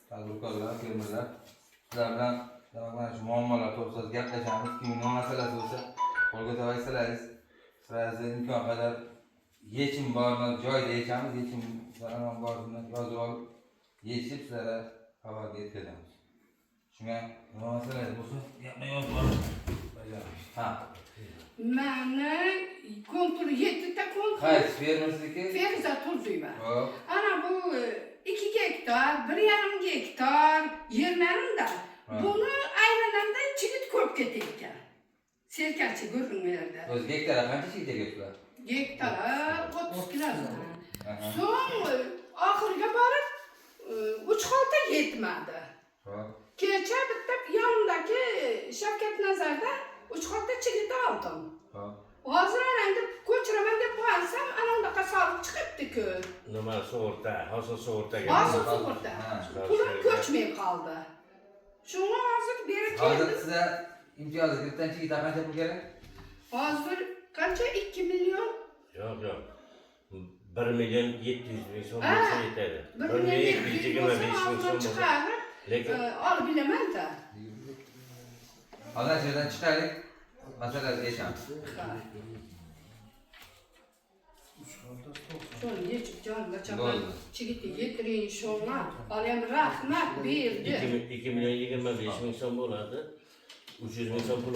Tadbirkorlar, fermerlar, sizlar bilan demak mana shu muammolar to'g'risida gaplashamiz. Kim nima masalasi bo'lsa, qo'l ko'tarib aytsalaringiz, sizlarga imkon qadar yechim bormi, joyida yechamiz, yechim borini yozib olib, yechib sizlarga xabar yetkazamiz. Shunga nima masalangiz bo'lsa, gapni yozib olib bajaramiz. Ha. Mani kontur yettita kontur. Qaysi fermersizniki? Feruza Turdiyeva. Hop. Ana bu 2 gektar, 1,5 gektar yerlarim-da. Ha. Buni aylananda chigit ko'p ketayotgan. Serkachi gurung berdi. O'zi gektara qancha chigit ekyapsizlar? Gektara 30 kilo. Aha. So'ng oxiriga borib 3 xolta yetmadi. Hop. Kecha bitta yonimdagi Shavkat Nazarda 3 xolta chigit oldim. Hop. Hozir ana endi ko'chiraman deb borsam, ana unaqa soliq chiqibdi-ku. Nima, sug'urta, hosil sug'urtaga. Hosil sug'urta. Ha. Pulim ko'chmay qoldi. Shunga hozir beri Hozir keldim. sizga imtiyozli kreditdan chigitga qancha pul kerak? Hozir qancha, 2 million? Yo'q. 1 million 700 ming so'm Ha. bo'lsa yetadi. 1 1 million million 700 725 bo'lsa ming hozir so'm bo'lsa. chiqarib Lekin olib bilaman-da. Hozir shu yerdan chiqaylik, masalani yechamiz. Shuni yechib jongacha Bo'ldi. chigitni yetiring shunga. Haliyam rahmat berdi. 2 million 25 ming so'm bo'ladi. 300 ming so'm pulim.